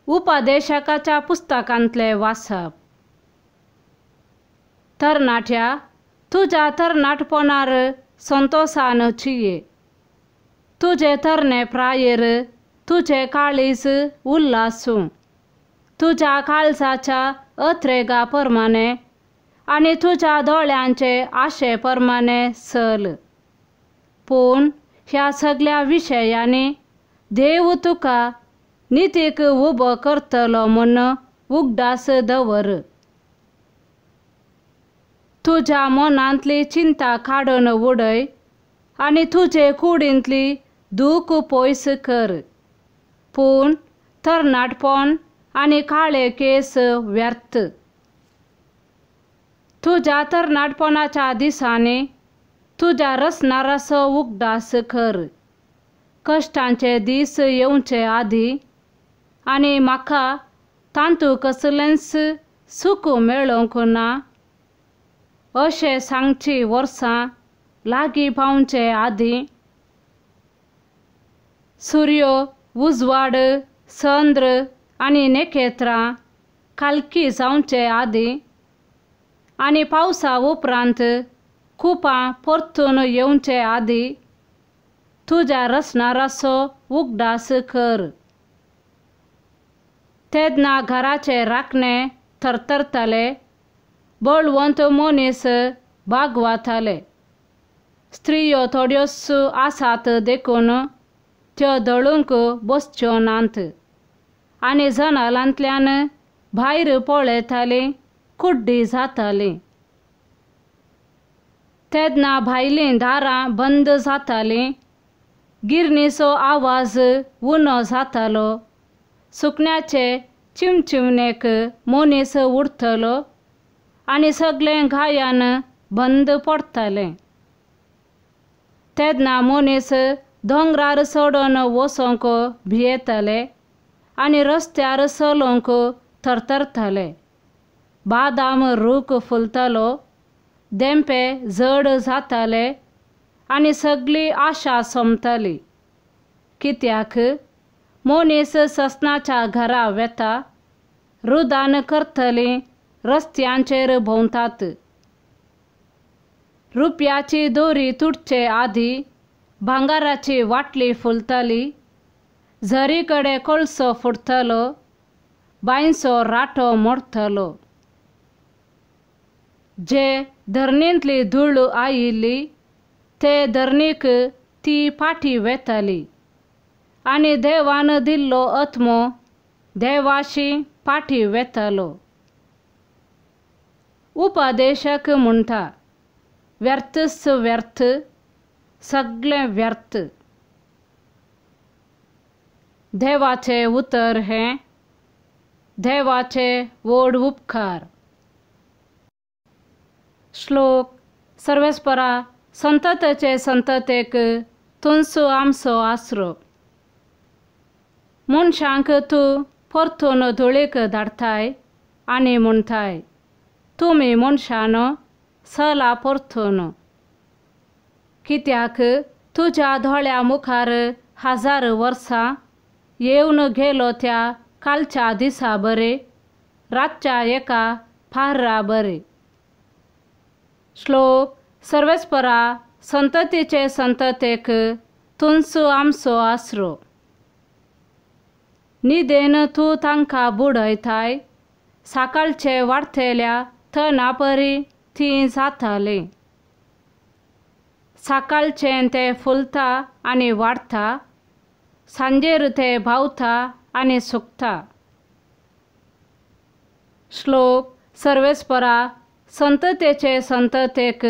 उपदेशकाच्या पुस्तकांतले वाचप. तरणाट्या, तुज्या तरणाटपणार संतोसान चिये, तुजे तरणे प्रायेर तुजे काळीज उल्हासूं, तुज्या काळजाच्या अत्रेगा प्रमाणे आनी तुज्या दोळ्यांचे आशे प्रमाणे चल. पूण ह्या सगळ्या विशयांनी देव तुका नितीक उबो करतलो म्हूण उगडास दवर. तुज्या मनांतली चिंता काडून उडय आनी तुजे कुडींतली दूख पयस कर. पूण तरणाटपण आनी काळे केस व्यर्थ. तुज्या तरणाटपणाच्या दिसांनी तुज्या रचणाराचो उगडास कर. कश्टांचे दीस येवचे आदीं आनी म्हाका तातूंत कसलेंच सूख मेळोवंक ना अशें सांगची वर्सां लागीं पावचे आदीं सुर्यो, उजवाड, चंद्र आनी नखेत्रां कालकी जावचे आदीं आनी पावसा उपरांत कुपां परतून येवचे आदीं तुज्या रचणाराचो उगडास कर. तेन्ना घराचे राखणे थरथरताले, बळवंत मनीस बागवाताले. स्त्रियो थोड्योच आसात देखून त्यो दळूंक बसच्यो नात आनी जनालांतल्यान भायर पळयतालीं, कुड्डी जातालीं. तेन्ना भायलीं दारां बंद जातालीं, गिरणीचो आवाज उणो जातालो, सुकण्याचे चिमचिमणेक मनीस उरतलो आनी सगळें गायन बंद पडटालें. तेन्ना मनीस दोंगरार चडोन वचोंक भियेताले आनी रस्त्यार चलोवंक थरथरताले. बादाम रूख फुलतालो, धेंपे जड जाताले आनी सगळी आशा सोंपताली. कित्याक मनीस ससनाच्या घरा वेता, रुदान करतलीं रस्त्यांचेर भोंवतात. रुपयाची दोरी तुटचे आदीं भांगराची वाटली फुलताली, झरी कडेन कोळसो फुटतालो, बांयचो राटो मोडटालो. जे धरणींतली धूळ आयिल्ली ते धरणीक ती फाटी वेताली आनी देवान दिल्लो आत्मो देवाशी फाटी वेतालो. उपदेशक म्हणटा, व्यर्थच व्यर्थ, सगळें व्यर्थ. देवाचें उतर हें देवाचे व्हड उपकार. श्लोक. सर्वेस्परा संततेचे संततेक तुमचो आमचो आसरो. मनशांक तूं परतून धुळीक धाडटाय आनी म्हणटाय, तुमी मनशान चला परतून. कित्याक तुज्या दोळ्या मुखार 1000 वर्सां येवन गेलो त्या कालच्या दिसा बरे, रातच्या एका फारा बरे. श्लोक. सर्वेस्परा संततीचे संततेक तुमचो आमचो आसरो. न्हिदेन तूं तांकां बुडयताय, सकाळचे वाडटल्या तणापरी तीं जातालीं. सकाळचें तें फुलता आनी वाडटा, सांजेर तें भावता आनी सुकता. श्लोक. सर्वेस्परा संततेचे संततेक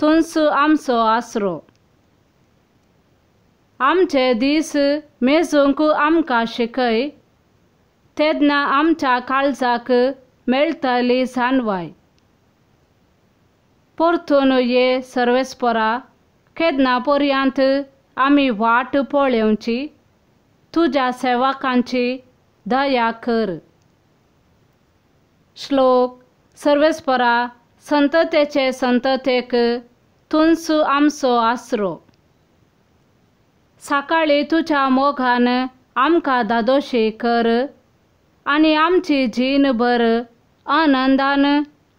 तुमचो आमचो आसरो. आमचे दीस मेजूंक आमकां शिकय, तेन्ना आमच्या काळजाक मेळटली जाणवाय. परतून ये सर्वेस्परा, केन्ना पर्यंत आमी वाट पळोवची, तुज्या सेवकांची दया कर. श्लोक. सर्वेस्परा संततेचे संततेक तुमचो आमचो आसरो. सकाळीं तुज्या मोगान आमकां धादोशी कर आनी आमची जीणभर आनंदान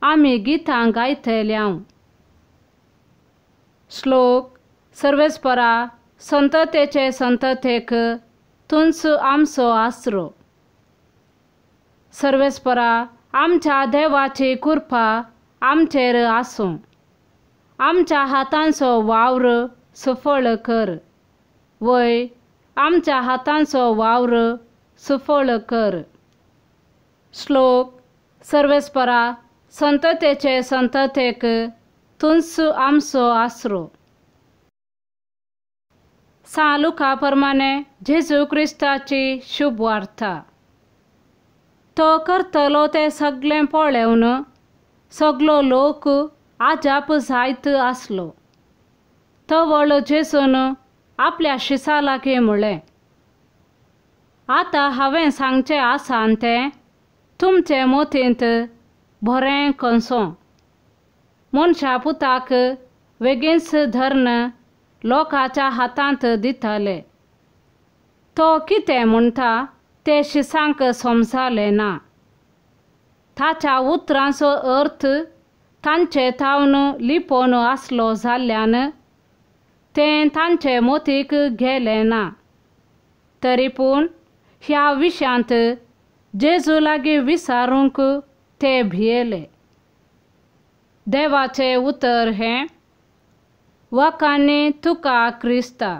आमी गितां गायतल्यांव. श्लोक सर्वेस्परा संततेचे संततेक तूंच आमचो आसरो. सर्वेस्परा आमच्या देवाची कृपा आमचेर आसूं. आमच्या हातांचो वावर सुफळ कर, वय आमच्या हातांचो वावर सुफळ कर. श्लोक सर्वेस्परा संततेचे संततेक तूंच आमचो आसरो. सां लुका प्रमाणे जेजू क्रिस्ताची शुभ वार्ता. तो करतलो तें सगळें पळेवन सगलो लोक आजाप जायत आसलो. तवळ जेजून आपल्या शिसा लागीं म्हळें, आतां हांवें सांगचें आसा तें तुमचे मतींत बरें कंसो. मनशा पुताक वेगींच धरून लोकांच्या हातांत दितले. तो कितें म्हणटा तें शिसांक समजालें ना. ताच्या उतरांचो अर्थ तांचे थावन लिपोवन आसलो जाल्ल्यान तें तांचे मतीक गेलें ना. तरी पूण ह्या विशयांत जेजू लागीं विचारूंक ते भियेले. देवाचें उतर हें. वखांनी तुका क्रिस्ता.